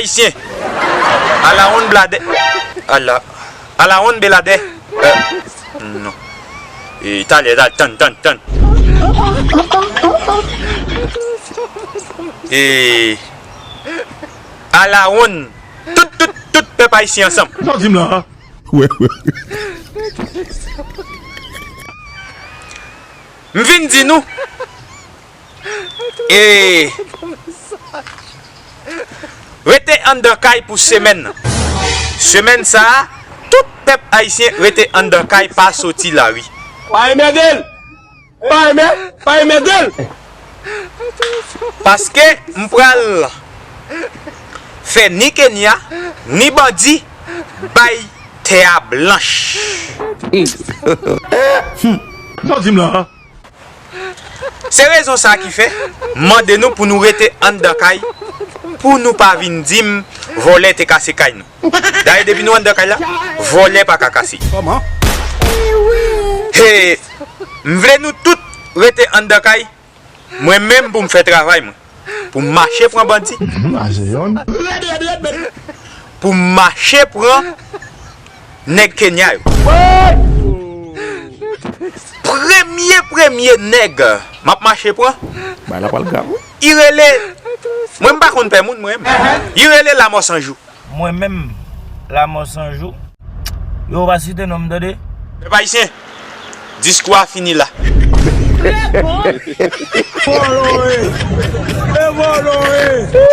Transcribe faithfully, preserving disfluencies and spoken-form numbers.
Ayisyen. Alawonn bladè. Ala. Alawonn beladè. Euh, non. E, talè, talè, tann, tann, tann. E, alawonn. Tout, tout, tout pèp ayisyen ansanm. Sa w di m la? Wè, wè. M vin di nou. E rete anndan kay pou semèn nan. Semèn sa a, tout pèp ayisyen rete anndan kay, pa soti lari. Pa enmède l! Pa enmè-, pa enmède l! Paske m pral fè ni Kenya, ni bandi bay tè a blanch. Sa w di m la? Se rezon sa ki fè m mande nou pou nou rete anndan kay, pou nou pa vin di m vòlè te kase kay nou. Dayè, depi nou anndan kay la, vòlè pa ka kase. Kòman? He, m vle nou tout rete anndan kay, mwen menm pou m fè travay mwen. Pou m mache pran bandi. Mhm, a se yonn. Pou m mache pran nèg Kenya yo. Premye, premye nèg m ap mache pran. Bagay la pral grav, wi. Li rele, mwen m pa konn pè moun, mwen. Li rele Lamò San Jou. Mwen menm, Lamò San Jou. Yo pa site non m, tande. Pèp ayisyen, diskou a fini la. Vòlò e! E vòlò e!